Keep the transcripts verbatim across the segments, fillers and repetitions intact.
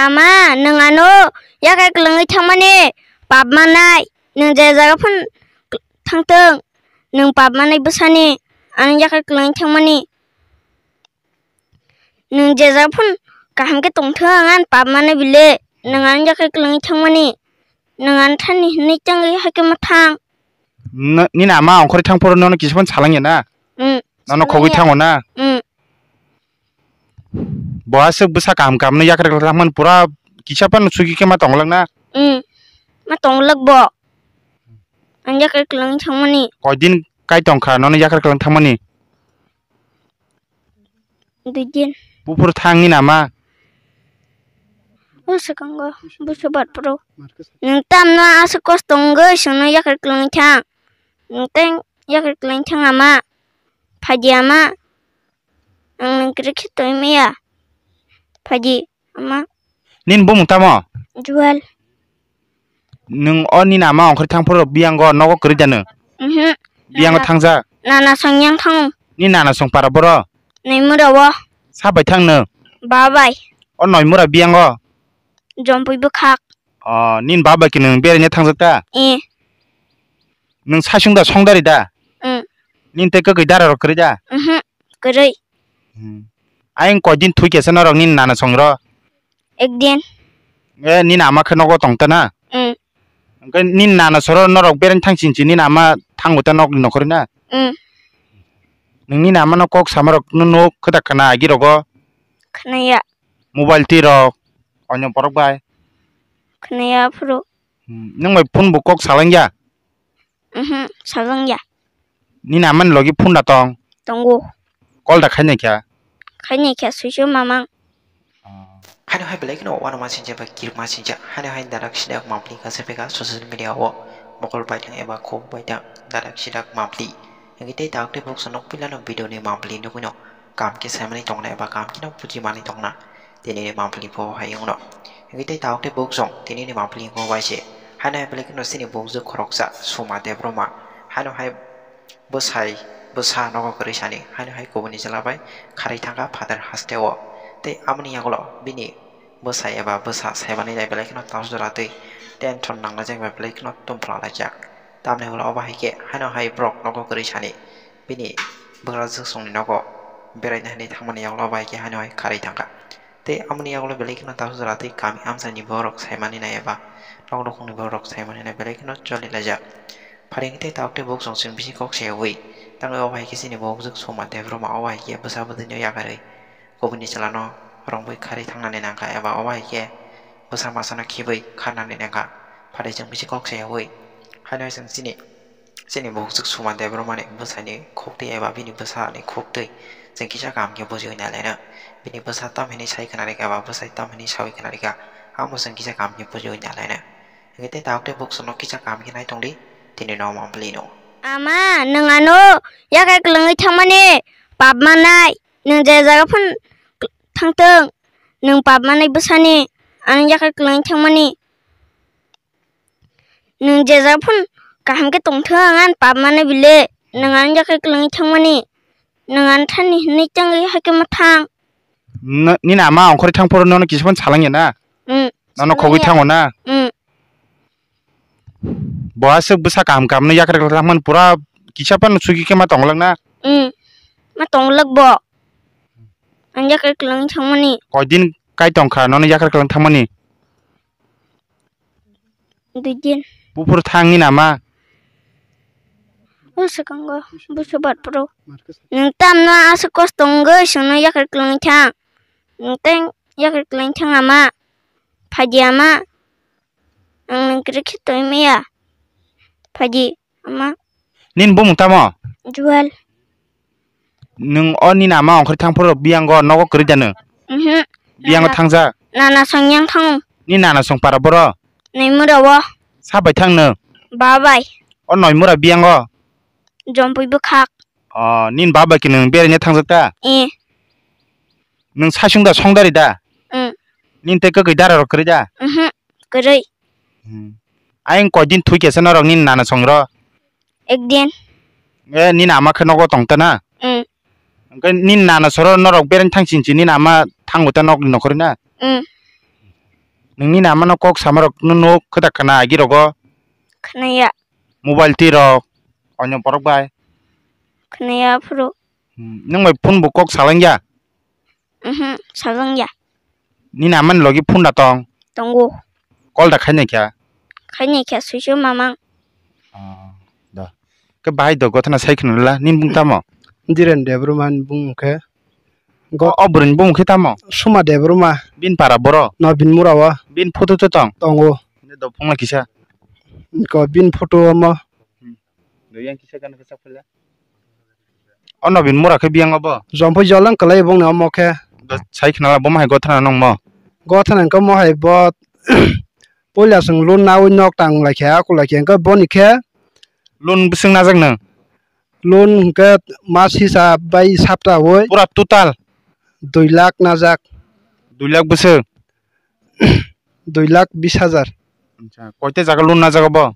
Ama, nwng ano yakhai kwlwngwi thangmani pap manai. Nwng je jaga phano thangtwng, nwng pap manai bwsani ano yakhai kwlwngwi thangmani. Nwng je jaga phano kaham khe tongthwng, ang ani pap manai bile. Nwng ano yakhai kwlwngwi thangmani. Nwng ano thani hwnwi tangwi haikhe ma thang. Nini ama ongkhorwi thang phuru nono kisa phano salangya na? Mm. Nono khogwi thango na? Mm. Bo aswk bwsa kaham kaham no yakhai kwlwng thangmani pura kisa phano sugi khe ma tonglak na? Mm. Ma tonglak bo. Ang yakhai kwlwng thangmani. Koidin kai tongkha nono yakhai kwlwng thangmani? Dui din. Buphuru thang nini ama? O swkango, buso bat phuru. Nwng tamno aswk kosto wngwi chwngno yakhai kwlwngwi thang? Nwng tei yakhai kwlwngwi thang ama? Phaidi ama? Ang nwng kwrwi khe tongwi maya. Phaidi ama? Nini bumung tamo? Jual. Nwng o nini ama ongkhorwi thang phuru biyango nogo kwrwi da nwng? Mhm. Biyango nana thangja? Nana song yang thango. Nini nana song para boro? Noimura o. Sa bai thang nwng? Ba bai. O Noimura biyango? Jompui bwkhak. O, nini ba bai khe nwng beraina thangjak ta? Eh. Nwng saichung da songdari da? Mm. Nini tei kwkwi dara rok kwrwi da? Mhm. Kwrwi. Hmm. Ayang koidin thwi kesa norok nini nana song ro? Ekdin. E, nini ama khe nogo tong ta na? Mm. Hwnkhe nini nana soro norok beraina thang sing si nini ama thango ta nokni nokhorwi na? Mm. Nwng nini ama no kok sama rok no nuk khwtak khna agi rogo? Khnaya. Mobile twi rok onyo borok bai? Khnaya phuru. Hmm. Nwng bai phone bo kok salangya? Mhm, sajangya. Nini amani logi phone da tong? Tongo. Call da khainai kha? Khainai kha, suisu mamang. Haino hai belai kheno uanama sinjak bai kirima sinjak. Haino hai dadak sidak mampli kasa peka social media o mokol baithang eba khuk baithang dadak sidak mampli. Hingke tei dak tei boksa nok pilano video ni mampli nugwino kam khe saimani tongna eba kam kheno buji mani tongna. Tini ni mampli pho hai wngno. Hingke tei tabuk tei buk chwng tini ni mampli wngkha bai se. Haino hai belai kheno chini bukjwk khoroksa Suma Debbarma. Haino hai bwsai bwsa nogo kwrwi sani. Haino hai kubuni chwla bai kharwi thangkha phatar hasteo. Tei aboni yagulo bini bwsai eba bwsa saimani nai belai kheno tangso jora twi tension nanglaijak bai belai kheno tum phlalaijak. Tamni ulo obo hai khe haino hai borok nogo kwrwi sani. Bini bwkrajwk chwngni nogo beraina hinwi thangmani yagulo obo hai khe haino hai kharwi thangkha. Tei amoni yagulo belai kheno tangso jora tei kami amchaini borok saimani nai eba nok nukhungni borok saimani nai belai kheno choli laijak. Pharing tei tabuk tei buk chwng chwng bisi kok sayawi tangwi obo hai khe chini bukjwk Suma Debbarma obo hai khe bwsa bwtwino yakarwi kubuni chwlano rwngwi kharwi thangnani nangkha eba obo hai khe bwsa masano khibwi kharnani nangkha. Phatai chwng bisi kok sayawi haino hai chwng chini Chini bukjwk Suma Debbarmani bwsaini khuktwi eba bini bwsani khuktwi chwng kisa kaham khe bujiwi nai laino. Bini bwsa tam hinwi sai khna rikha eba bwsai tam hinwi sawi khna rikha, amo chwng kisa kaham khe bujiwi nai laino. Hwnkhe tei tabuk tei bukchwkno kisa kaham khe nai tongdi, tini no mampli no. Ama, nwng ano yakhai kwlwngwi thangmani pap manai, nwng je jaga phano thangtwng, nwng pap manai bwsani, ano yakhai kwlwngwi thangmani. Nwng je jaga phano kaham khe tongthwng, ang ani pap manai bile. Nwng ano yakhai kwlwngwi thangmani. Nwng ano thani hwnwi tangwi haikhe ma thang. Nini ama ongkhorwi thang phuru nono kisa phano salangya na? Mm. Nono khogwi thango na? Mm. Bo aswk bwsa kaham kaham no yakhai kwlwng thangmani pura kisa phano sugi khe ma tonglak na? Mm. Ma tonglak bo. Ang yakhai kwlwng thangmani. Koidin kai tongkha nono yakhai kwlwng thangmani? Dui din. Buphuru thang nini ama? O swkango, buso bat phuru. Nwng tamno aswk kosto wngwi chwngno yakhar kwlwngwi thang? Nwng tei yakhar kwlwngwi thang ama? Phaidi ama? Ang nwng kwrwi khe tongwi maya. Phaidi. Ama. Nini bumung tamo? Jual. Nwng o nini ama ongkhorwi thang phuru biyango nogo kwrwi da nwng? Mhm. Biyango nana thangja? Nana song yang thango. Nini nana song para boro? Noimura o. Sa bai thang nwng? Ba bai. O Noimura biyango? Jompui bwkhak. O, nini ba bai khe nwng beraina thangjak ta? Eh. Nwng saichung da songdari da? Mm. Nini tei kwkwi dara rok kwrwi da? Mhm. Kwrwi. Hmm. Ayang koidin thwi kesa norok nini nana songro? Ekdin. E, nini ama khe nogo tong ta na? Hmm. Hwnkhe nini nana soro norok beraina thang sing si nini ama thango ta nokni nokhorwi na? Hmm. Nini namano kok samarok no nuk khe da khna agi rogo? Khna ya. Mobile twi rok onyo borok bai? Khna ya phuru. Hmm, nwng bai phone bo kok salang ya? Mhm, salang ya. Nini amani logi phone da tong? Tongo. Call da khainai kha? Khainai kha, suisu mamang. Ah, da. Khe bahai do gothana sai khna la, nini bung tamo? Dhiren Debbarma ni bung khe. Go- O, o bwrwini bung khe tamo? Suma Debbarma. Bini para boro? No, bini mura o. Bini photo to tong? Tongo. Nini do phungla kisa. Ko bini photo omo. Hmm. Do yang kisa gana kisa phila. O Nobin Mura khe biyang obo? Jompui jolang kwlai bongni omo khe. Sai khna la, bo ma hai gothana nongmo? Gothana hwnkhe mo hai bo puila chwng loan naui nok tang lai khe, aku lai khe, hwnkhe boni khe. Loan bwswk najak nwng? Loan hwnkhe mas hisab bai sapta oi. Pura total? Dui lakh najak. Dui lakh bwswk? Dui lakh bis hajar. Acha, koita jaga loan najak obo?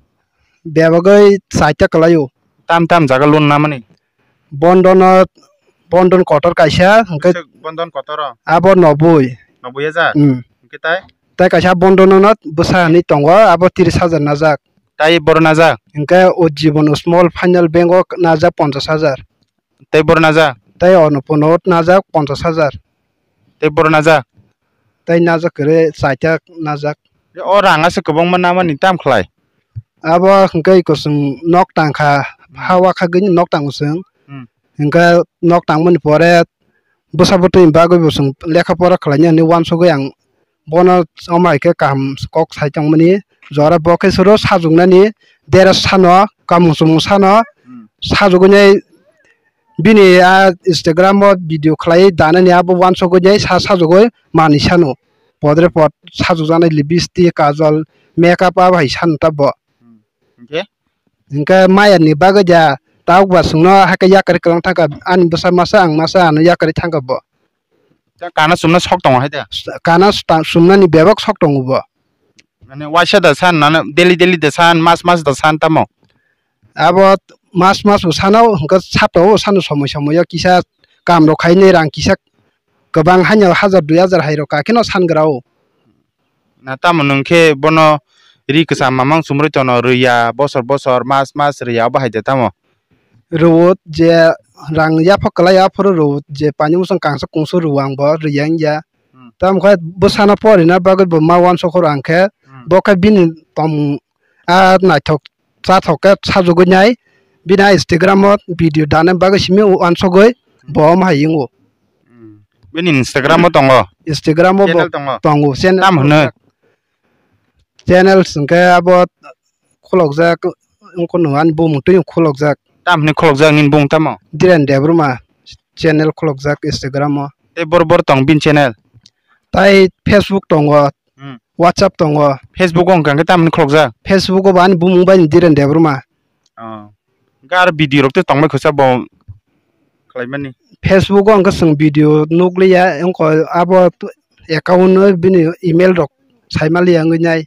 Bebagwi chaita kwlaio. Tam tam jaga loan namani? Bondon, Bondon kotor kaisa, hwnkhe bwswk Bondon kotor o? Abo noboi. Noboi hajar? Hmm. Hwnkhe tai? Tai kaisa Bondon no bwsa hinwi tongo, abo tris hajar najak. Tai boro najak? Hwnkhe Ujjibon Small Finance Bank o najak ponchash hajar. Tei boro najak? Tei Annapurna o najak ponchash hajar. Tei boro najak? Tei najak kwrwi chaita najak. O rang aswk kwbangma namani tam khlai? Abo hwnkhe kusung nok tangkha, hmm, ha wakhagwi nok tango chwng. Hmm. Hwnkhe nok tangmani pore bwsa bwtwini bagwi bo chwng lekha pora khlaina hinwi uansugwi ang bono omo hai khe kaham kok sai tongmani jora bo khe suro sajwknani dera sano kamung chumung sano, hmm, sajwknai bini a Instagram o video khlai danani abo uansugwi nai sa sajwkgwi manwi sano podre pod sajwkjaknai lipstick kajol makeup abo hai sano ta bo. Hmm. Hwnkhe? Hwnkhe mayani bagwi da tabuk ba chwngno hakhe yakarwi kwlwng thangkha ani bwsa masa ang masa ano yakarwi thangkha bo. Ta kana chumna sok tongo hai da? Kana sta-, chumnani bebak sok tongo bo. Mane waisa da san, nana daily daily da san, mas mas da san tamo? Abo t-, mas mas bo sano, hwnkhe saptao sano somoi somoi o kisa kam rok khainai rang kisa kwbang haino hajar dui hajar hai rok kakheno san gra o. Na tamo nwng khe bono ri kwcham mamang chumrwi tono rwya bosor bosor mas mas rwya obo hai de tamo? Rwut je rang yaphak kwlai aphuru rwut je paini musung kangsa kungsu rwang bo rwya wngya. Hmm. Tamo khe bwsano porina bagwi bo ma uansukha rw ang khe, hmm, bo khe bini tongmung a naithok chathok khe sajwgwi nai bini a Instagram o video dana bagwi simi uansugwi bo omo hai wngo. Hmm. Bini Instagram o tongo? Instagram o bo channel tongo? Tongo, channel. Tamo hwno? Channel hwnkhe abo khulokjak, wngkha no ani bumung twi khulokjak. Tamo hwnwi khulokjak nini bumung tamo? Dhiren Debbarma channel khulokjak Instagram o. Tei bor bor tong bini channel? Tai Facebook tongo, hmm, WhatsApp tongo. Facebook o hwnkha khe tamo hwnwi khulokjak? Facebook o bo ani bumung bai ni Dhiren Debbarma. Oh. Hwnkhe aro video rok tei tongbai khusa bo khlaimani. Facebook o hwnkhe chwng video nukliya, wngkha abo account no bini email rok saimaliya wngwi nai.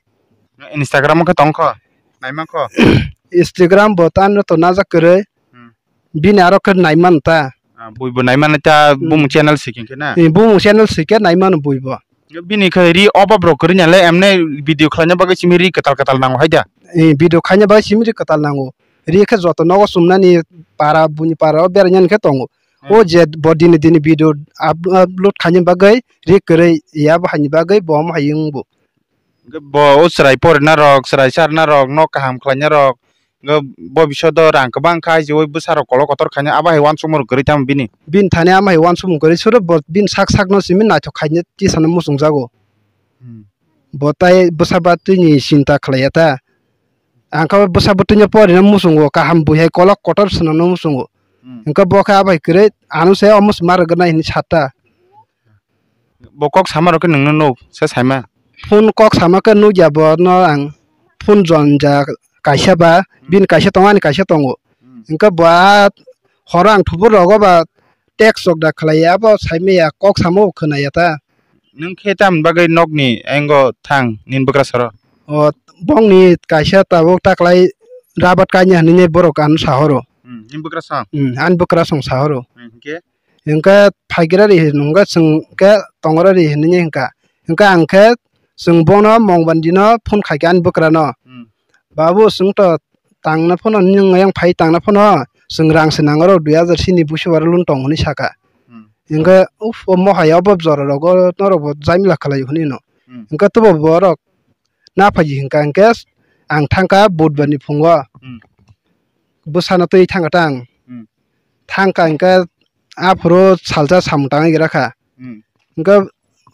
Instagram o khe tongkho, naimankho? Instagram bo tamo to najak kwrwi. Hmm. Bini aro khe naiman ta. Ah, buibo naimanai ta, hmm, bumung channel sikhe khe na? Eh, bumung channel sikhe naimano buibo. Bini khe ri obo borok kwrwini le emne video khlaina bagwi simi ri kwtal kwtal nango hai da? Eh, video khaina bagwi simi ri kwtal nango. Ri khe joto nogo chumnani para buini para o berainani khe tongo. Hmm. O je bo dini dini video up-, upload khaina bagwi ri kwrwi ya bo haini bagwi bo omo hai wngbo. Bo o chwrai porina rok, chwrai charna rok, nok kaham khlaina rok, Bo bishodo rang kwbang kha, jewi bwsarok kolok kotor khaina, abo hai uansukmung kwrwi tamo bini? Bini thani amo hai uansukmung kwrwi, suro bo bini sak sakno simi naithok khaina tisano muchungjago. Hmm. Bo tai bwsa batwini chinta khlaiya ta. Ang khe bwsa batwino porina muchungo, kaham bui hai kolok kotor swnamno muchungo. Hmm. Hwnkhe bo khe abo hai kwrwi ano se omo se ma rwgwna hinwi sa ta. Bo kok sama rok khe nwngno nuk se saima. Phone kok sama khe nukya bo no ang phone jon ja kaisa ba, hmm, bini kaisa tongo, ani kaisa tongo. Hmm. Hwnkhe bo a horo ang thubur rogo ba text chok da khlaiya, abo saimaya kok samo khwnaya ta. Nwng khe tamni bagwi nokni engo thang nini bwkrasoro? O bongni kaisa tabuk taklai rabat kainwi hinwi borok ano sahoro. Hmm, nini bwkrasong? Hmm, ani bwkrasong sahoro. Hmm, hwnkhe? Hwnkhe phaigra ri hwnwi hwnkhe chwng khe tongra ri hwnwi hwnka. Hwnkhe ang khe Chwng bono Mongban dino phone khaikha ani bwkrano. Hmm. "Babu, chwng to tangna phano, nwng ayang phai tangna phano, chwng rang se nango rw, dui hajar sini busi bar loan tong," hwnwi saka. Hmm. Hwnkhe, "Uf, o mohai obo jora rogo norok bo jamila khlai," hwnwi no. Hmm. Hwnkhe tobo borok na phaidi hwnkha, hwnkhe ang thangkha Budbar ni phungo. Hmm. Bwsano twi thangkha ta ang. Hmm. Thangkha hwnkhe aphuru salsa samung tangwi gra kha. Hmm. Hwnkhe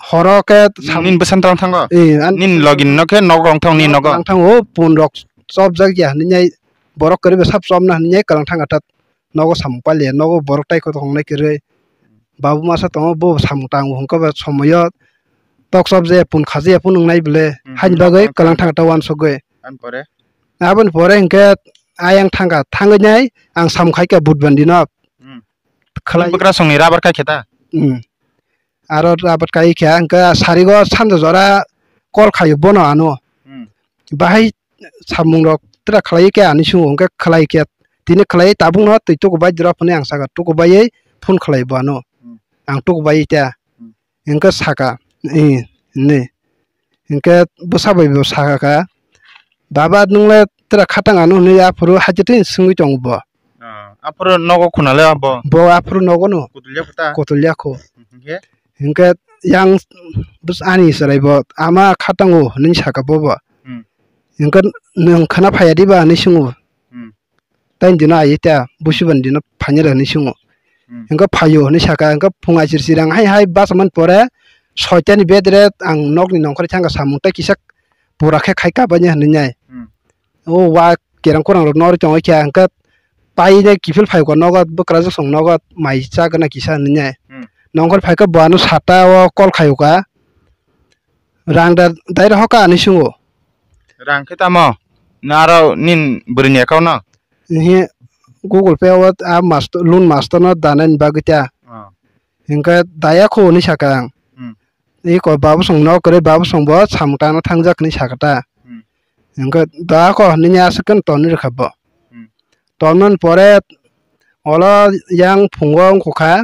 horo khe sam- Nini bwsano tang thango? Eh, an- Nini logi no khe nogo wng thang nini nogo? Wng thang o, pun rok chopjak ya hwnwi borok kwrwi bai sab chopna hwnwi kwlang thangkha ta. Nogo samung palia, nogo borok tai kotor wngnai kwrwi. Babu masa tongo, bo samung tango hwnkhe ba somoyo tok chopjaya pun khajaya phano wngnai bwle. Hmm, haini bagwi kwlang thangkha ta uansukgwi. Ani pore? Aboni pore hwnkhe ayang thangkha, thangwi nai ang samung khaikha Budbar dino. Hmm. Khlai- Bwkrasongni rabar kaikha ta? Hmm. Aro rabar kaikha, hwnkhe sarigo sanja jora call khaio bono ano. Hmm. Bahai samung rok tra khlai khe ani sungo hwnkhe khlai khe tini khlai tabuk no twi tuku bai drop hwnwi ang saka tuku baiwi phone khlai bo ano. Hmm. Ang tuku bai ta. Hmm. Hwnkhe saka, "Ee," hwnwi. Hwnkhe bwsa bai bo saka kha, "Baba, nwng le tra khatang ano," hwnwi aphuru haitotwi swngwi tongo bo. Ah, aphuru nogo khuna le abo? Bo aphuru nogo no. Kutulya kho ta? Kutulya kho. Hmm, hwnkhe? Hwnkhe yang bwsa ani chwrai bo, "Ama khatango," hwnwi saka bo bo. Hmm. Hwnkhe, "Nwng khna phaiya diba?" hwnwi swngo. Hmm. Tei dino ai ta busi ban dino phainai rw hwnwi swngo. Hmm. Hwnkhe phaio hwnwi saka, hwnkhe phung aisir sirang hai hai bachman pore soitani bedre ang nokni nongkhorwi thangkha samung tei kisa pura khe khai kabaini hwnwi nai. Hmm. O wa kerang kurang rok nori tongwi kha, hwnkhe pai de kiphil phaikha nogo bwkrajwk song nogo mai chagwna kisa hwnwi nai. Hmm. Nongkhor phaikhe bo ano sata o call khaio kha. Rang da dai rohor kha ani swngo. Rang khe tamo? Na aro nin bwrwini account no? Ehe, Google Pay o a master, loan master no danani bagwi ta. Oh. Hwnkhe daya kho hwnwi saka ang. Hmm. Iko babu song no kwrwi babu song bo samung tangna thangjak hwnwi saka ta. Hmm. Hwnkhe da kho hwnwi aswk khe tonwi rwkha bo. Hmm. Tonmani pore olo yang phungo wngkha kha,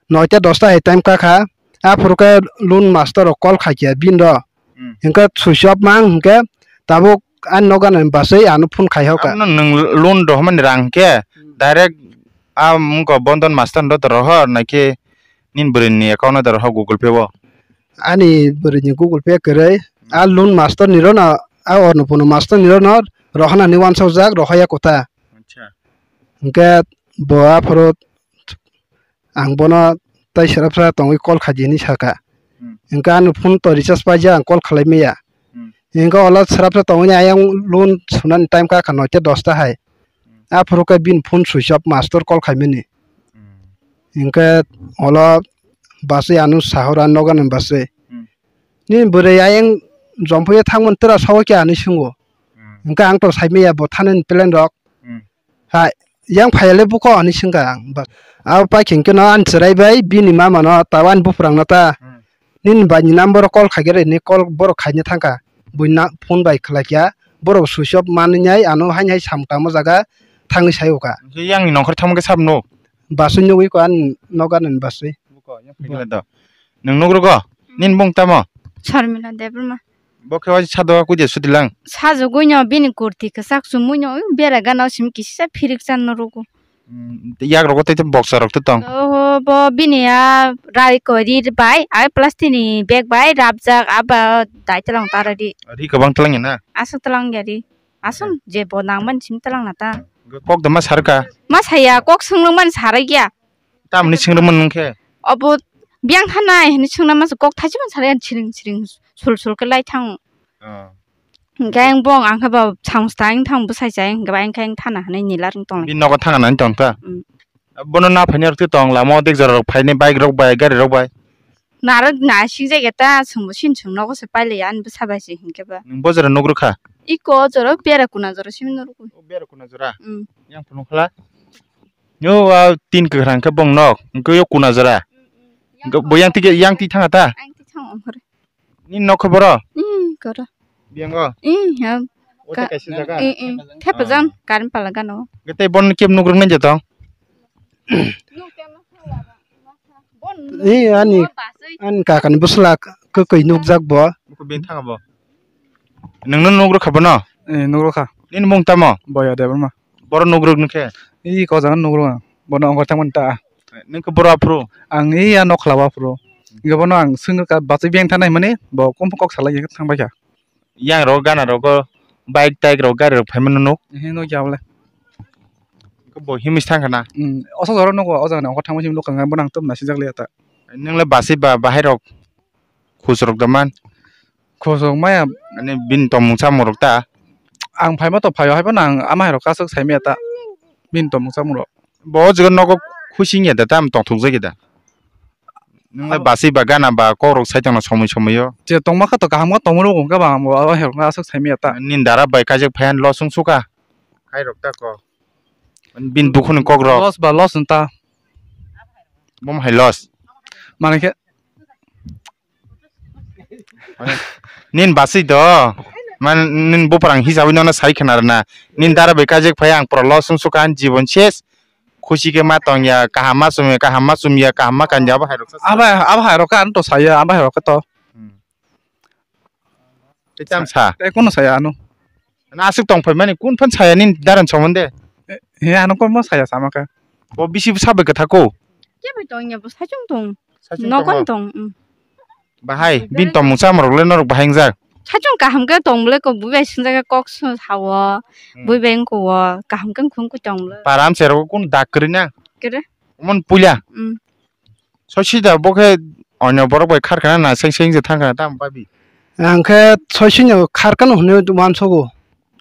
noita dosta hai time kakha, aphuru khe loan master rok call khaikha bini rw. Hmm. Hwnkhe switch off mang hwnkhe tabuk ani nokgana ni baswi ano phone khai hoka. Ano nwng loan rohormani rang hwnkhe Hmm. direct a wngkha Bandhan master no rohor naikhe nini bwrwini account no rohor Google Pay o? Ani bwrwini Google Pay kwrwi, a loan master ni rw no, a Ornopono master ni rw no rohornani uansukjak rohorya kotha. Acha. Hwnkhe bo aphuru ang bono tei swrapsa tongwi call khaidi hinwi saka. Hmm. Hwnkhe ano phone to recharge paijak ang call khlai maya. Hmm. Hwnkhe olo swrapsa tongwi ayang loan sunani time kakha noita dosta hai. Hmm. Aphuru khe bini phone switch off master call khaimani. Hmm. Hwnkhe olo baswi ano sahor ani nokgana baswi. Hmm. Nini bwrwi ayang jomphuya thangmani twra sawi khe ani swngo. Hmm. Hwnkhe ang to saimaya bo thanani plan rok. Hmm. Hai, yang phaiya le buko hinwi swngkha ang. Ba, abo paikhe hwnkhe no ani chwrai bai bini mama no tei ani buphurang no ta. Hmm. Nini bai ni number o call khaikhe re, ni call borok khaina thangkha. Buini phone bai khlaikha, borok switch off manwi nai ano haini hai samung tangma jaga thangwi saio kha. Hwnkhe yang ni nongkhor thangma khe sabo nuk? Baswi nugwi kho ani nokgana ni baswi. Buko, yang phai khe do. Nwng nugrwgo? Nini bung tamo? Sharmila Debbarma. Bo khe waisa sado kwi de suti lang. Sajagwi no bini kurti kwchak chumui no bera gana o simi kisa phirik chan no rugo. Hmm, yak rogo tei boxer rok tong. Oho, bo bini a rai kori bai, ai plastic ni bag bai rapjak, aba dai talang tara di. Ri kwbang talang ya na? Aswk talang ya ri. Aswk je bo nang man simi talang na ta. Kok da ma sarka? Ma saya, kok swngrwng man sarai ya. Tamni swngrwng man nung khe? Obo biyang thanai hinwi swngna masa kok thaisa man sarai, siring siring sul sul khe lai thang. Oh. Hwnkhe ang bong ang khe bo samung tang thang bwsai chai hwnkhe ba ang khe ang thana hinwi nila rwng tong lai. Bini nogo thana nani tong ta? Mm. Bono na phaini rok tong lama o dek jora rok phaini bike rok bai gari rok bai. Narwk na sing jai ta sung bo sin sung nogo se pailai ani bwsa bai se hwnkhe ba. Nwng bo jora nuk rwkha? Iko jora bera kuna jora simi nuk rwkha. O bera kuna jora? Mm. Yang phunuk khala? Yo a tin kwkhwrang khe bong nok hwnkhe yo kuna jora. Mm, mm. Hwnkhe bo yang tike yang ti thanga ta? Ang ti thang ongkhore. Ni nok khe boro? Ih, koro. Biyango? Ih, ha. O te Ka-, kaisa jaga? Ih, ih. Thepa jang, karin pala gano. Gete bon kep nuk rung nai jato? Ih, ani, ani kakani bwsla kwkwi nukjak bo. Buku bini thanga bo. Nungno nugrwkha bono? Eh, nugrwkha. Nini mung tamo? Boya Debbarma. Boro nugrwk nungkhe? Ih, ko jaga nugrwk ang. Bono ongkha thangmani ta. Nungkhe boro aphuru? Ang ih, ya nokla o aphuru. Hingke bono ang swngkha, bachwi beng thanai hwnmani, bo kok salai thangbaikha. Yang rogo gana rogo bike taik rok gari rok phaimano nuk. Ehe, nukya bole. Bo himis thangkha na? Hmm, oso jora nugo, o jaga ni ongkha thangma simi nukha, bono ang tamo nasijak liya ta. Nungle basi ba bahai rok khus rok da man? Khus rok maya. Ani bini tongmung chamung rok ta? Ang phaima to phaio, haiphano ang ama hai rok kasuk saimaya ta. Bini tongmung chamung rok. Bo o jaga nogo khuising ya da, tam tongthok jagwi da? Nung lai basi ba gana ba kok rok sai tongna somoi somoi o. Je tongma kha to kaham kha tongma rok hwnkhe ba ang bo abo hai rok aswk saimaya ta. Nini dara bai kaijak phaiya loss wng sukha. Hai rok ta ko. Bini dukhu ni kok rok. Loss ba loss wng ta. Bom hai loss. Mane khe. Nin basi do. Man nin buprang hisabai nono sai khna rwna. Nin dara bai kaijak phaiya ang pura loss wng sukha ani jibon ses. Khusi khe ma tong ya, kaham ma sum ya, kaham ma sum ya, kaham ma kan ya, abo hai rok sa. Abo, abo hai rok khe ano to saya, abo hai rok khe to. Hmm. Tei tam sa? Tei kono saya ano. Ano aswk tong phai mani, kun phan saya nini daran somon de? He, ano kono saya sama khe. Bo bisi sabai kwtha ko? Khe bai tong ya, bo saichung tong. Saichung tongo? Nokon tong, um. Bahai, bini tongmung chamung rok le norok bahai wngjak? Saichung kaham khe tong bole ko, bui bai swngjak khe kok sao. Hmm. Bui bai wngko o, kaham khe khung khe tong bole. Para amchai rogo kun dak kwrwi na? Kwrwi. Omo ni puila? Hmm. Soisida bo khe onyo borok bai kharkana na seng seng je thangkana tamo babi? Ang khe soisino kharkano hwnwi uansogo.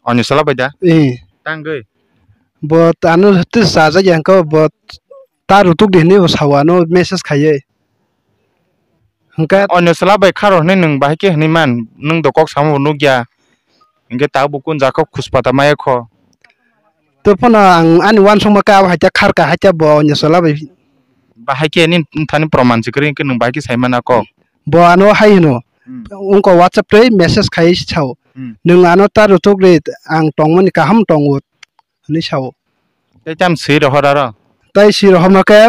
Onyo sala bai da? Eh. Tangwi? Bo ano twi chajak ya hwnkhe bo ta rutuk di hwnwi bo sao ano message khaiwi. Hwnkhe onyo sala bai kharo hwnwi nwng bahai khe hwnwi man, nwng do kok samo bo nukya. Hwnkhe tabuk kun ja kok khuspata maya kho. To phano ang ani uansukma khe abo hai khe kharka hai khe bo onyo sala bai. Bahai khe nini thani proman se kwrwi hwnkhe nwng bahai khe sai mana kok. Bo ano hai hwno. Hmm. Wngkha WhatsApp twi message khai sao. Hmm. Nwng ano ta rutuk ri ang tongmani kaham tongo. Hwnwi sao. Tei tam swi rohor aro? Tei swi rohorma khe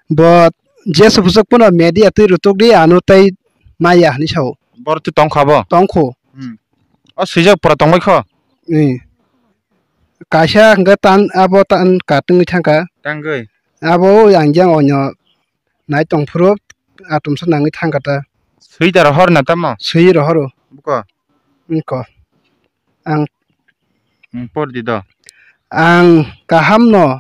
bo jesa bwswk phano media twi rutuk di ano tei maya hwnwi sao. Boro twi tongkha bo? Tongkho. Hmm. O swijak pura tongbai kho? Hmm. Kaisa hwnkhe tan abo tan ka tungwi thangkha. Tangwi? Abo ang yang onyo nai tongphuru atomsa nangwi thangkha ta. Swi da rohor na tamo? Swi rohoro. Buko? Wngkho. Ang Hmm, por di do. Ang kahamno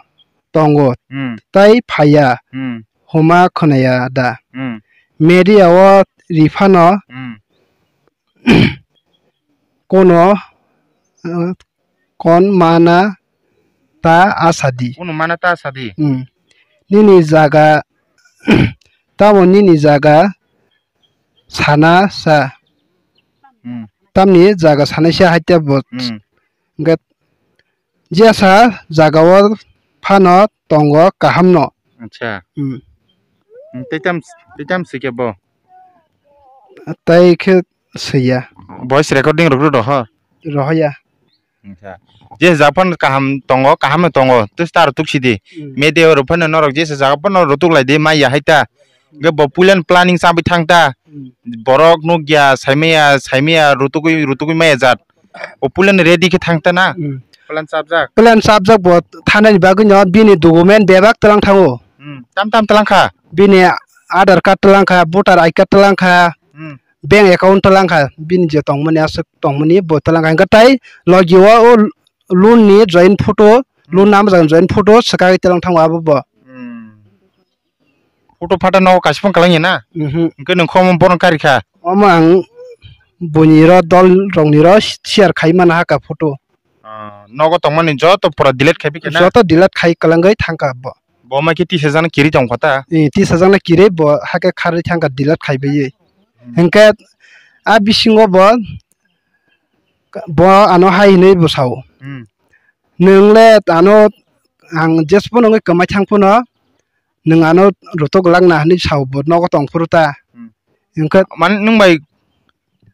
tongo, hmm, tei phaiya, hmm, huma khwnaya da. Hmm. Media o riphano, hmm, kono, uh, kon mana ta asadi. Kono mana ta asadi. Hmm. Nini jaga, tamo nini jaga sana sa. Hmm. Tamni jaga sanaisa hai tei bo. Hmm. Hwnkhe jesa jagao phano tongo kahamno. Acha. Hmm. Hmm, tei tam, tei tam swi khe bo? Tei khe swiya. Voice recording rok rohor? Rohorya. Acha. Je japan kaham tongo, kaham no tongo, tei star tuk sidi. Hmm. Media rok phano norok jesa jaga phano rotuk lai di, maya hai ta. Hwnkhe bo puilan planning chabai thang ta. Hmm. Borok nukya, saimaya, saimaya, rutugwi, rutugwi maya jat. O puilan ready khe thang ta na. Hmm. Plan chapjak. Plan chapjak bo thanani bagwi no bini document bebak twlang thango. Hmm. Tam tam twlang kha. Bini Aadhaar card twlang kha, voter I D card twlang kha. Hmm. Bank account twlang kha, bini je tongmani aswk tongmani bo twlang kha. Hwnkhe tai logi o, o loan ni join photo, hmm, loan namajak join photo swkagwi twlang thango abo bo. Hmm. Photo photo no kaisa phone kwlangya na? Mhm. Hwnkhe nwng khe omo bono kari kha? Omo ang buini ro dol rokni ro share khai mana ha ka photo. Ah, nogo tongmani joto pura delete khai bikhe na? Joto delete khai kwlangwi thangkha bo. Bo ma khe tisa jana kiri tongkha ta? Eh, tisa jana kiri bo hakhe kharwi thangkha delete khai baiwi. Hmm. Hwnkhe a bisingo bo, bo ano hai hwnwi bo sao. Hmm. Nwng le ano ang jesbo nungwi kwmai thang phano nwng ano rotok lakna hwnwi sao bo nogo tong phuru ta. Hmm. Hwnkhe mane nwng bai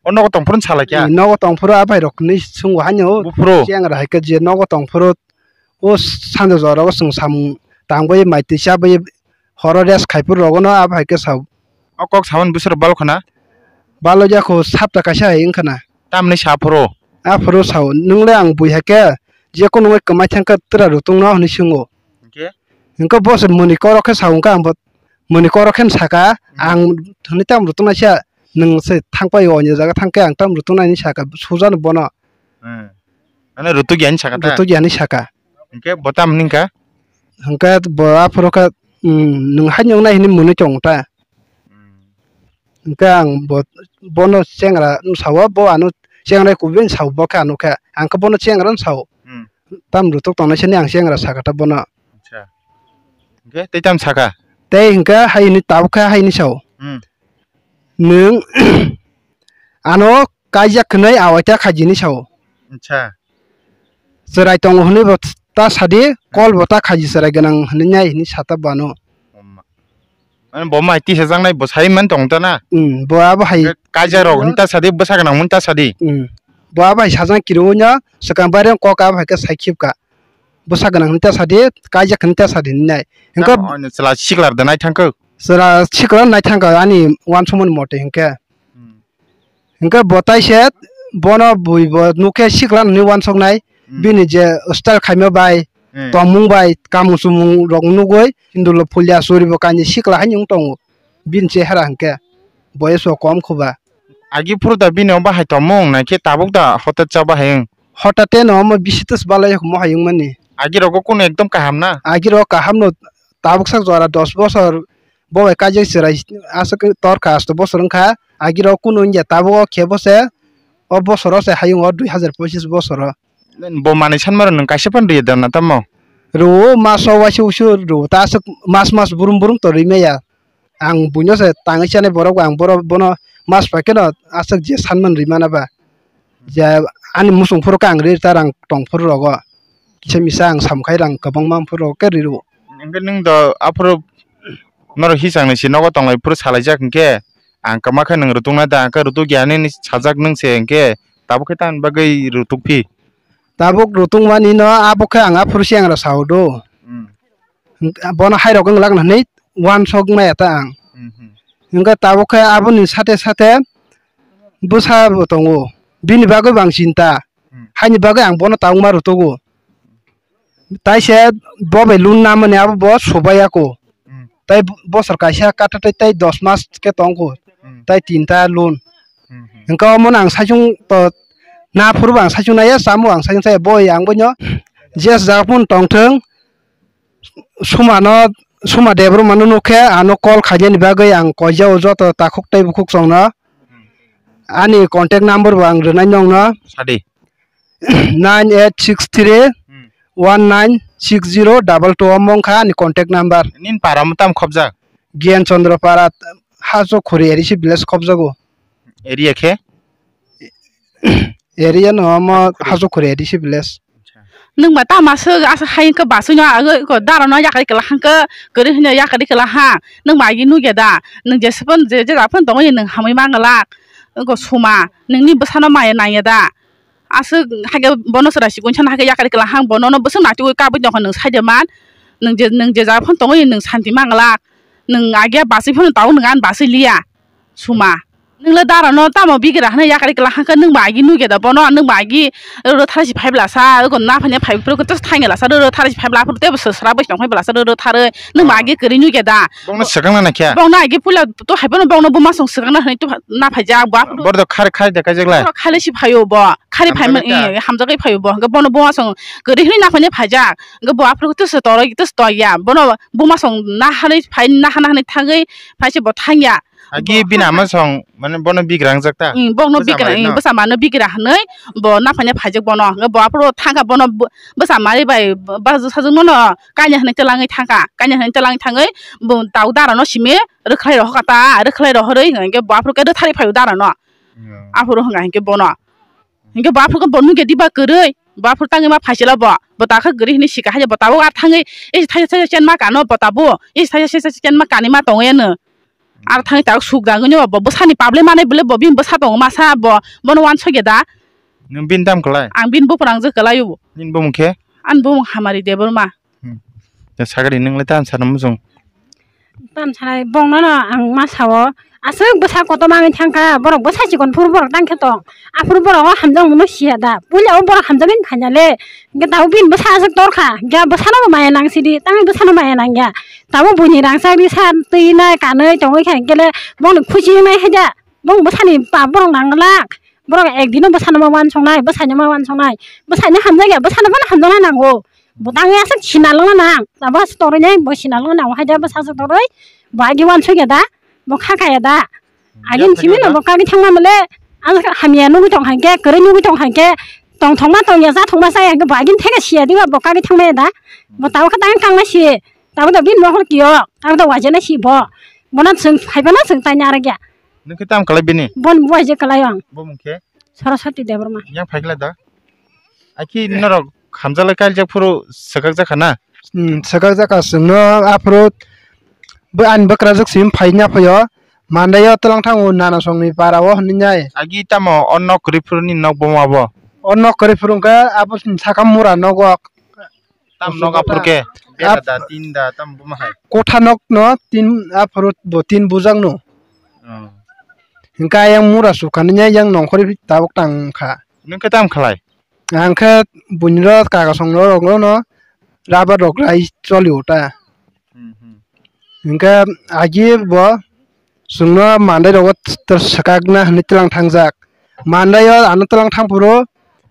o nogo tong phuru salai kya? Nogo tong phuru a bai rok hwnwi swngo haino. Buphuru? Cheng ra hai khe je nogo tong phuru o sanja jora o chwng samung tang bai mai twi cha bai horo rest khai phuru rogo no a bai khe sao. O kok samani bwswk rok balo khna? Balo jako sapta kaisa hai wngkha na. Tamni sa phuru? Aphuru sao, "Nwng le ang bui hai khe, je kono wngwi kwmai thang khe twra rwtwng no," hwnwi swngo. Hwnkhe? Hwnkhe bo se mwnwi korok khe sao, hwnkhe ang bo mwnwi korok khe saka, Hmm. "Ang hwnwi tam rwtwng naisa, nwng se thang pai o, ani jaga thang khe ang tam rwtwng nai," hwnwi saka, sujano bono. Hmm. Ano rwtwk ya hwnwi saka ta? Rwtwk ya hwnwi saka. Hwnkhe bo tam hwnwi kha? Hwnkhe bo aphuru khe, "Hmm, nwng haino wngnai," hwnwi mwnwi tongo ta. Hmm. Hwnkhe ang bo, bono chengra wng sao, bo ano chengra kubui wng sao, bo khe ano khe. Ang khe bono chengra wng sao. Hmm. Tam rwtwk tongnai sani ang chengra sakha ta bono. Acha. Hwnkhe tei tam sakha? Tei hwnkhe hai hwnwi tabuk khe hai hwnwi sao. Hmm. Nwng ano kaijak hwnwi awaita khaijini sao. Acha. Chwrai tongo hwnwi bo ta sadi, kol bo ta khaji chwrai gwnang hwnwi nai hwnwi sata bano. Mane bo mai tisa jaknai bo sai man tong ta na? Hmm, bo abo hai. Kaijak rok hwnwi ta sadi, bwsa gwnang hwnwi ta sadi. Hmm. Bo abo hai sajak kiriwi no swkang baire kok abo hai khe sai khibka. Bwsa gwnang hwnwi ta sadi, kaijak hwnwi ta sadi hwnwi nai. Hwnkhe chwla siklar da nai thangkhe? Chwla siklar nai thangkha ani uansukmani mote hwnkhe. Hmm. Hwnkhe bo tai se bono bui bo nukhe sikla hwnwi uansuknai, Hmm. bini je style khaima bai, Hmm. tongmung bai, kamung chumung rok nugwi, hindu lo phulia suri bo kainwi sikla haino wng tongo, bini chehara hwnkhe boyes bo kom khuba. Agi phuru da bini omo bahai tongmung, naikhe tabuk da hotat cha bahai wng? Hotate no omo bisi tus balai mo hai wngmani. Agi rogo kunu ekdom kaham na? Agi rok kaham no, tabuk sak jora dos bosor bo bai kaijak chwrai aswk torkha asto bosor wngkha, agiro kunu wngya tabuk o khe bo se o bosoro se hayung o dui hazar pochis bosoro. Bo manwi sanmaro nwng kaisa phano riya da na tamo? Rwo maso waisa usu rwo ta aswk mas mas burum burum to rimaya. Ang buino se tangwi chanai borok ang borok bono mas pai kheno aswk je sanmani rimana ba. Je ani musung phuru khe ang ri ta rang tong phuru rogo. Kisa misa ang sam khai rang kwbangma phuru rogo khe ri rwo. Hwnkhe nwng do aphuru norok hisang ni si nogo tonglai phuru salaijak hwnkhe ang kwma khe nwng rwtwkna da hwnkhe rwtwk ya hinwi sajak nwng se hwnkhe tabuk khe tamni bagwi rwtwk phi? Tabuk rwtwk mani no abo khe ang aphuru se ang rw sao do. Hmm. Bono hai rok wng lak na hinwi uansuk maya ta ang. Hmm, hmm. Hwnkhe tabuk khe aboni sate sate bwsa bo tongo. Bini bagwi bo ang chinta. Hmm. Haini bagwi ang bono tabuk ma rwtwgo. Tai se bo bai loan namani abo bo sobaiya ko. Hmm. Tai bosor kaisa kata tai, tai dos mas khe tongko. Hmm. Tai tinta loan. Hmm, hmm. Hwnkhe omono ang saichung to na phuru bo ang saichung naiya, chamo ang saichung chaya, boi ang boino je jaga phano tongthwng, Sumano, Suma Debbarmano nukhe ano call khainani bagwi ang koijao joto takhuk tei bukhuk chwngno. Ani contact number bo ang rwnai nongno. Sadi. Nine eight six three Hmm. one nine six zero double two omo wngkha ani contact number. Nini para mo tam khobjak? Gyan Chandra Para, Hajo Khuri A D C village khobjago. Area khe? Area no omo Hajo Khuri A D C village. Nwng ba tama swk asa hai wngkhe basui no agwi ko dara no yakari kwla hangkhe kwrwi hwnwi yakari kwla ha. Nwng ba agi nugya da? Nwng jesa phano je, je jaga phano tongwi nwng hamwi manglak. Wngkhe Suma, nwngni bwsano maya nangya da? Aswk haikhe bono chwrai sikon sana haikhe yakari kwla hang bono no bwswk naitugwi kabwi tongkha nwng saida man. Nwng je, nwng je jaga phano tongwi nwng santi manglak. Nwng agya basui phano tabuk nwng ani basui liya. Suma. Nwng le dara no tamo bigra hwnwi yakari kwla hangkhe nwng ba agi nugya da bono, nwng ba agi roro thara si phai bwla sa, ego na phanya phai phuru khe thangya lasa roro thara si phai bwla phuru tebo sra bai tong phai bwla sa roro tharwi nwng ba agi kwrwi nugya da. Bongno swkang na kya? Bongno agi puila to hai bono bongno buma song swkang na hwnwi to na phaijak bo aphuru. Bordo khari khari de kaijak lai. Khali si phaio bo, khari phai man hamjagwi phaio bo, hwnkhe bono buma song kwrwi hwnwi na phanya phaijak, hwnkhe bo aphuru khe to se toroi to se toya, bono buma song na hanwi phai na hana hwnwi thangwi phai se bo thangya. Agi bini ama song, mane, bono bigra wngjak ta? Hmm, bono bigra, hmm, bwsa mano bigra hwnwi bo naphanya phaijak bono. Hwnkhe bo aphuru thangkha bono bw-, bwsa mari bai bwsajwk sajwk nono kanya hwnwi twlangwi thangkha. Kanya hwnwi twlangwi thangwi bo tau dara no simi rwkhlai rohorkha ta, rwkhlai rohorwi hwnkhe bo aphuru khe rwtharwi phaio dara no. Hmm. Aphuru hwnka hinkhe bono. Hinkhe bo aphuru khe bo nugya diba kwrwi, bo aphuru tangwi ma phaisela bo, bo takha kwrwi hwnwi sika haino bo tabuk ar thangwi isi thaisa thaisa chenma kano bo tabuk, isi thaisa thaisa chenma kanwi ma tongwi ano. Ar thangwi tabuk suk dangwi no bo bwsani problem manwi bwle bo bini bwsa tongo masa bo, bono uansukya da? Nwng bini dam kwlai? Ang bini buphang jwk kwlaio. Nini bumung khe? Ani bumung Hamari Debbarma. Hmm. Ya sagari nwng le ta answer no mujung. Tam sanai bongno no ang ma sao. Aswk bwsa kotor manwi thangkha, borok bwsa chikon phuru borok tangkhe tong. Aphuru borok o hamjakmano siya da. Puila o borok hamjakgwi phaina le. Hwnkhe tabuk bini bwsa aswk torkha. Hwnkhe bwsano bo maya nangsidi, tangwi bwsano maya nangya. Tabuk buini rangchak ri sa twi nai kanwi tongwi kha hwnkhe le bongni khuchi wngnai haida. Bong bwsani pap borok nanglak. Borok ekdino bwsano ma wansuknai, bwsaino ma wansuknai. Bwsaino hamjakya, bwsano phano hamjakna nango. Bo tangwi aswk sinalwkna nang. Abo aswk torwi nai, bo sinalwkna nango. Haida bwsa aswk torwi, bo agi wansukya da, bo kha kaya da. Agini simi no bo kagwi thangma mole, ang hamya nugwi tong hai khe, kwrwi nugwi tong hai khe, tong thokma tong ya, cha thokma cha ya, bo agini theka siya diba, bo kagwi thangma ya da. Bo tabo khe tang tangna si, tabo da bini mohor kiyo, tabo da wajana si bo. Bono chwng phaiba no chwng taina arak ya. Nung khe tam kalai bini? Bon buaijak kalai ang. Bo mung khe? Saraswati Debbarma. Yang phai khlai da? Aki norok hamjalai kailjak phuru swkak jakha na? Hmm, swkak jakha chwngno aphuru bo ani bwkrajwk sim phaina phaio. Mandaio twlang thango nana songni para o hwnwi nai. Agi tamo o nok kwrwi phuru ni nok boma bo? O nok kwrwi phuru hwnkhe abo saka mura nogo. Tam nok aphuru khe? Bera da, tin da, tam boma hai? Kotha nok no tin aphuru bo tin bujak no. Oh. Hwnkhe ayang mura sukha nini yang nongkhorwi tabuk tang kha. Nung khe tam khlai? Ang khe buini ro kaga song ro rok no rubber rok rai choli o ta. Hmm, hmm. Hwnkhe agi bo chwngno mandai rogo swkakna hwnwi twlang thangjak. Mandai o ano twlang thang phuru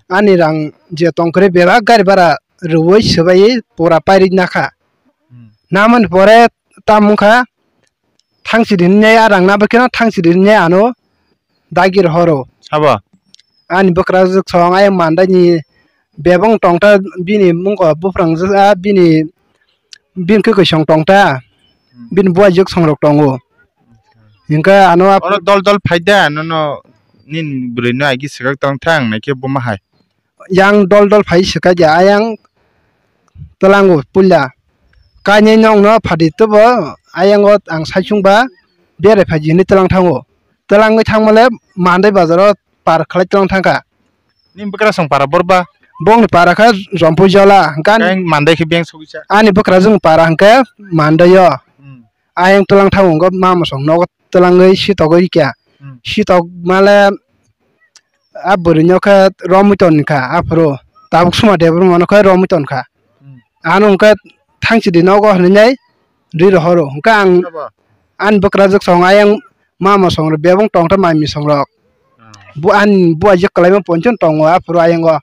ani rang je tong kwrwi bebak gari bara rwui swbai pura pairi nakha. Hmm. Namani pore tam wngkha thangsi rinai a rang nabaikheno thangsi rinai ano dagi rohoro. Abo? Ani bwkrajwk song ayang mandaini bebong tongta bini mungko buprangjak a bini bini kwkwi song tongta bini buaijwk songrok tongo. Hwnkhe ano oro dol dol phaida nono nini bwrwino agi swkak tong thang naikhe buma hai. Yang dol dol phai swkak ya ayang twlango puila. Kainwi nokno phadi tebo ayango ang saichung ba berai phaidi hinwi twlang thango. Twlangwi thangmale Mandai bazaro par khlai twlang thangkha. Nini bwkrajwk song para borba? Bongni para kha Jompui Jola. Hwnkhe ani mandai khe beng sogwi sa? Ani bwkrajwk para hwnkhe Mandaio. Hmm. Ayang twlang thango hwnkhe mama song nogo twlangwi sitogwi kya. Hmm. Sitok male a bwrwino khe romwi tonkha aphuru. Tabuk suma Debbarmano khe romwi tonkha. Hmm. Ano hwnkhe thangchidi nogo hwnwi nai ri rohoro. Hwnkhe ang ani bwkrajwk song ayang mama songrok bebong tongtha mai misongrok. Ah. Bo ani buaijwk kwlaima ponchon tongo aphuru ayango. Ah.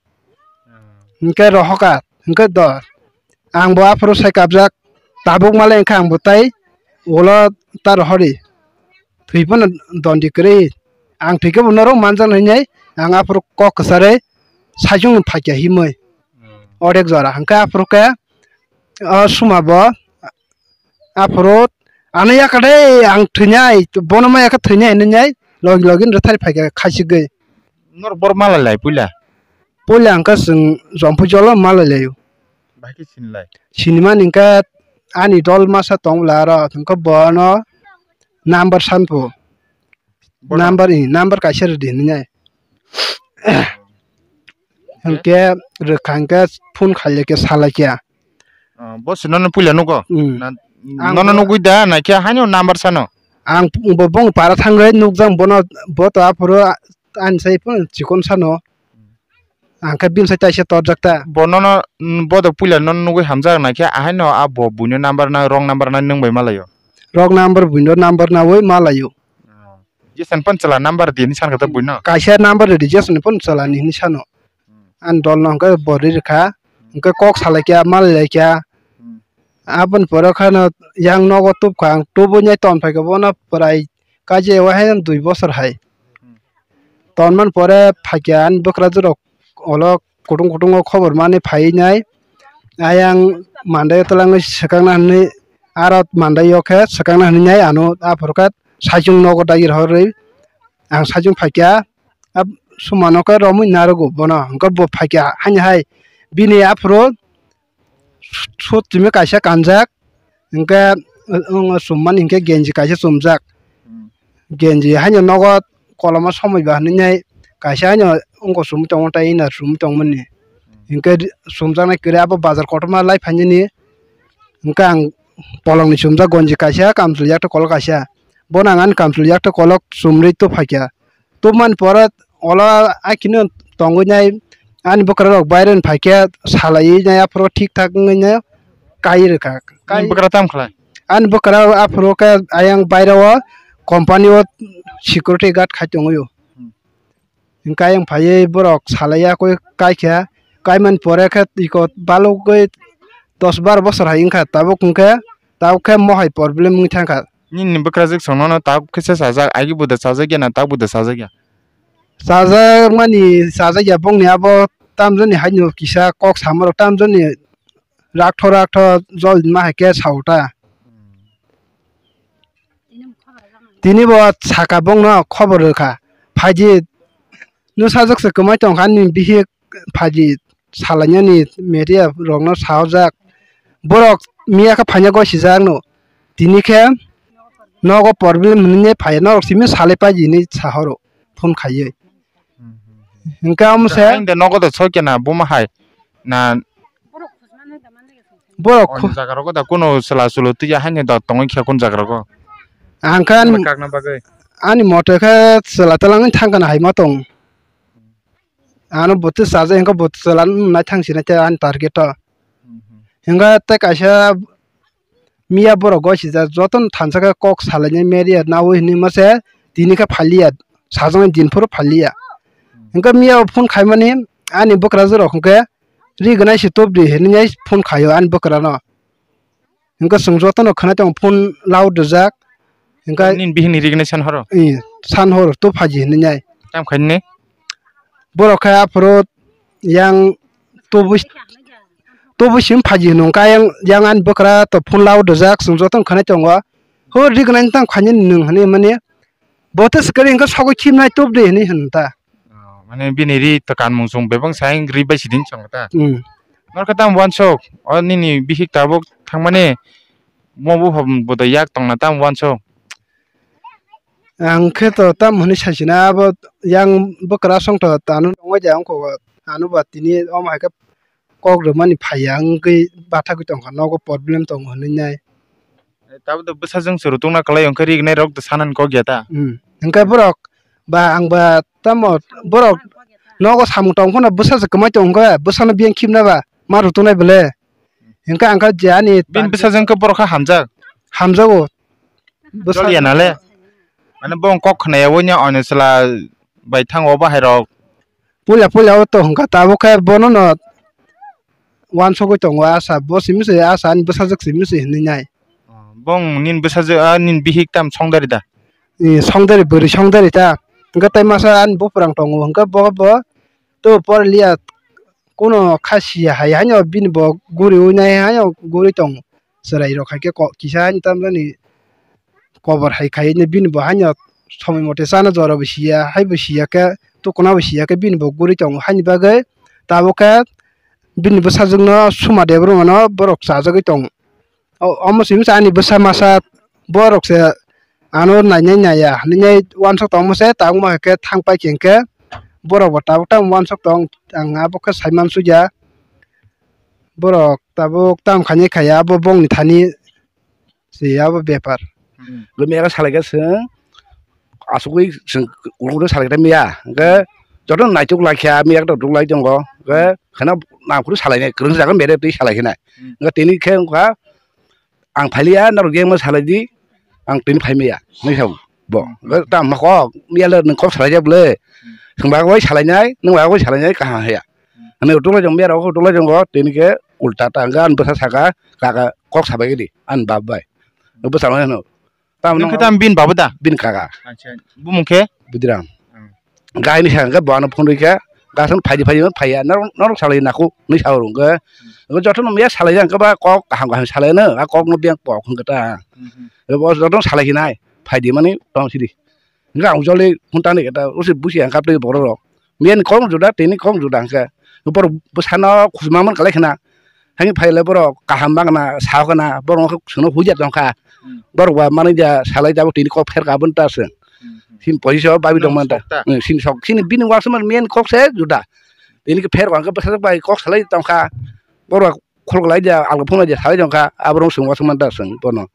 Hwnkhe rohoka hwnkhe do. Ang bo aphuru sai kabjak tabuk malai wngkha ang bo tai ulo ta rohori. Thwi phano dondi kwrwi. Ang thwi khe bo norok manjak nai hinwi ang aphuru kok kwcharwi saichung no phaikya himwi. Hmm. Odek jora hwnkhe aphuru khe o suma bo aphuru ano yakade ang thwinai bono ma yakha thwinai hinwi logi logi no rwthari phaikha khaichigwi. Norok bor malai lai puila? Puila hwnkhe chwng Jompui Jolo malai laio. Bahai khe sinilai? Sinimani hwnkhe ani dol masa tong bwla aro hwnkhe bono number sanpho. Bono? Number, i, number kaisa rwdi hinwi nai. Hwnkhe? Hwnkhe rwkha hwnkhe phone khailai khe salai khe. Oh, bo se nono puila nugo? Hmm. Na, ang nono bo nugwi da, naikhe haino number sano? Ang bo bong para thangwi nukjak bono, bo to aphuru a-, ani sai phano chikon sano. Ang khe bini sai taisa torjak ta. Bo nono, mm, bodo puila nono nugwi hamjak naikhe, ahaino a bo buino number na, wrong number na nwng bai malaio? Wrong number buino number nawi malaio. Oh. Jesani phone chwla number di hinwi sankha ta buino? Kaisa number rwdi, jesani phone chwlani hinwi sano. Hmm. Ani dolno hwnkhe bo ri rwkha, hwnkhe kok salai kha, malai lai kha. Hmm. Aboni pore kheno yang nogo tubkha, ang tubui nai ton phaikha bono pwrai kaisa ewa hai dui bosor hai. Hmm. Tonmani pore phaikha ani bwkrajwk rok ulo kutung kutungo khobor mani phai nai. Ayang Mandai o twlangwi swkakna hinwi aro Mandai o khe swkakna hinwi nai ano aphuru khe saichung nogo dagi rohorwi ang saichung phaikha. Ab sumano khe romwi narogo bono hwnkhe bo phaikha haini hai bini aphuru sut timi kaisa kanjak hwnkhe, uh, uh, chummani hwnkhe genji kaisa chumjak. Hmm. Genji haino nogo koloma somoi ba hinwi nai kaisa haino wngkok chumui tongo tei inner chumui tongmani. Hmm. Hwnkhe chumjaknai kwrwi abo bazar kotorma lai phainani hwnkhe ang polongni chumjak gonji kaisa, kamchwlwi yakta kolok kaisa. Bono ang ani kamchwlwi yakta kolok chumrwi tubphaikha. Tubmani pore olo akino tongwi nai ani bwkrarok baireni phaikhe salaiwi nai aphuru thik thak wngwi nai kai rwkha. Kai- Nini bwkra tam khlai? Ani bwkra aphuru khe ayang baireo company o security guard khai tongwi o. Hmm. Hwnkhe ayang phaiwi borok salaiya koi kaikha, kaimani pore khe iko balugwi dos bar bosor hai wngkha tabuk hwnkhe tabuk khe mohai problem wngwi thangkha. Nini bwkrajwk songnono tabuk khe se chajak, agi bo da chajak ya na tabuk bo da chajak ya? Chajak mani chajak ya bongni abo tamjani haino kisa kok samarok tamjani rakthor rakthor jol ma hai khe sao ta. Tini bo saka bongno khobor rwkha. Phaidi nwsajwk se kwmai tongkha ani bihik phaidi salainani media rokno saojak. Borok miya khe phaina gosijakno. Tini khe nogo problem hwnwi phaiya norok simi salai paidi hinwi sahoro phone khaiwi. Hwnkhe omo se. Ang de nogo de sokya na buma hai na. Borok o khu- jaga rogo da kuno chwla chulo twi ya haino da tongwi khe kun jaga rogo. Ang khe ani, kakna bagwi. Ani mote khe chwla twlangwi thang kana hai ma tong. Ano bwtwi chajak hwnkhe bwtwi chwla nai thang sinai te ani target o. Hwnkhe tei kaisa miya borok gosijak jotono thansa khe kok salainai media nawi hinwi mase tini khe phailiya sajaknai din phuru phailiya. Hwnkhe miya o phone khaimani ani bwkrajwk rok hwnkhe ri gwnai se tubdi hinwi phone khaio ani bwkrano. Hwnkhe chwng jotono khwnai tongo phone loud rijak. Hwnkhe nini bihikni ri gwnai san horo? Ee, san hor tub phaji hinwi nai. Tam khainai? Borok khe aphuru yang tubui tubui sim phaji hwnwi kha yang, yang ani bwkra to phone loud rijak chwng jotono khwnai tongo. Ho ri gwnai tang khainai nwng hinwi mani. Bo tei swkali hwnkhe sogwi khibnai tubdi hinwi hwn ta. Oh, mane bini ri to kanmung chwng bebak sai ri bai sidin chwng ta. Hmm. Norkhe tamo uansuk, o nini bihik tabuk thangmani mo buphang bo to yak tongna tamo uansuk. Ang khe to tamo hwnwi saisina abo yang bwkrasong to ano nongwi ja wngkho ano ba tini omo hai khe kok rwmani phaiya wngwi bathagwi tongkha nogo problem tongo hwnwi nai. Tabuk bwsajwk se rwtwkna kwlai hwnkhe rignai rok sanani kok ya ta. Hmm. Hwnkhe borok ba ang ba tamo borok nogo samung tong phano bwsajwk kwmai tong khe bwsano biyang khibna ba ma rwtwknai bwle. Hwnkhe ang kha je ani bini bwsajwk khe borok kha hamjak. Hamjago. Bwsa- Joliya nale. Mane bo kok khna ya onya onya chwla bai thango bahai rok. Puila puila o to hwnkha tabuk khe bono no uansugwi tongo asa bo simi se asa ani bwsajwk simi se hinwi nai. Bong nini bwsajwk a nini bihik tam songdari da? Ee, songdari bwrwi songdari ta. Hwnkhe tei masa ani buphurang tongo hwnkhe bo bo to porliya kuno kha siya hai haino bini bo guriwi nai haino guri tongo. Chwrai rok hai khe ko-, kisa haino tamjani kobor hai khai bini bo haino somoi mote chana jora bo siya, hai bo siya khe tukuna bo siya khe bini bo guri tongo. Haini bagwi tabuk khe bini bwsajwk no Suma Debbarma no borok chajagwi tongo. O-, omo simi se ani bwsa masa borok se ano nainai naiya hinwi uansuk tongma se tabuk ma khe thang pai khe hwnkhe borok bo tabuk tamo uansuk tong ang abo khe sai mansukya borok tabuk tamo khainai khaiya abo bongni thani se abo bepar. Bo miya khe salai khe chwng asugwi chwng ulo ulo salai khe miya hwnkhe joto naituk lai kha miya khe duk lai tongo hwnkhe kheno nangphuru salai nai kwrwng jaga mere twi salai khe nai hwnkhe tini khe wngkha ang phailiya norok jengma salai di ang tini phai maya hinwi sa bo hwnkhe tamo kok miya le nwng kok salai jak bwle chwng bagwi salai nai nwng bagwi salai nai kaham haya hinwi utuk lai jong miya rok utuk lai jongo tini khe ulta ta hwnkhe ani bwsa saka kaka kok sabai di ani bap bai bwsa rok hino. Tamo nwng khe tamo bini baba da? Bini kaka. Acha, bumung khe? Budiram. Hmm. Gaini sa hwnkhe bo ano phone rwkha, gasong phaidi phaidi phaiya, norok, norok salai nakhuk, hinwi sa rwkha. Hwnkhe jotono miya salai ya, hwnkhe ba kok kaham kaham salai no, a kokno biyang pok hwnkhe ta. Hmm, hmm. Bo jotono salai hinai, phaidi mani tong sidi. Hwnkhe ang joli phone tangni khe ta, usi busi ang kapri borok rok. Miya ni kok juda, tini kok juda hwnkhe. Borok bwsano khujma man kalai khna. Haini phaile borok kaham bangna sao khna, borok no sono huija tongkha. Hmm. Borok ba manwi ja salai jabo tini kok pherka aboni ta se. Hmm, hmm. Sini poisa babi tong man ta. Sini sok ta. Hmm, sini sok, sini bini uansukma main kok se juda. Tini khe pherka hwnkhe bwsajwk bai kok salai tongkha. Borok khol kwlai dia, alga phone dia, salai tongkha, aborok chwng uansukmanta chwng bono.